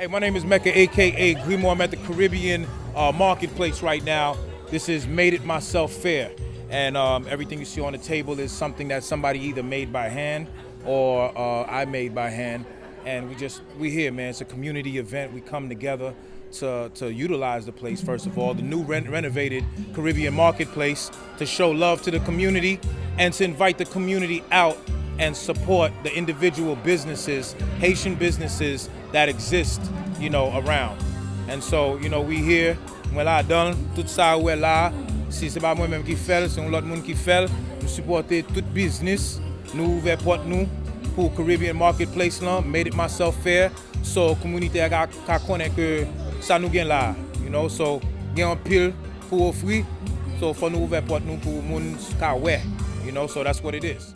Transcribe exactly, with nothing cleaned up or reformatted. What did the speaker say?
Hey, my name is Mecca, A K A Grimo. I'm at the Caribbean uh, Marketplace right now. This is Made It Myself Fair. And um, everything you see on the table is something that somebody either made by hand or uh, I made by hand. And we just, we here, man. It's a community event. We come together to, to utilize the place, first of all. The new ren- renovated Caribbean Marketplace to show love to the community and to invite the community out and support the individual businesses, Haitian businesses that exist, you know, around. And so, you know, we here, mwen ladan l, tout sa ou wè la, si se pa mwen menm ki fè l, se yon lòt moun ki fè l. Nou sipòte tout biznis, nou ouvè pòt nou pou Caribbean Marketplace lan, Made It Myself Fair. So, kominote a ka, ka konnen ke sa nou gen la, you know, so, gen anpil pou ofri. So, fò nou ouvè pòt nou pou moun ka wè, you know, so that's what it is.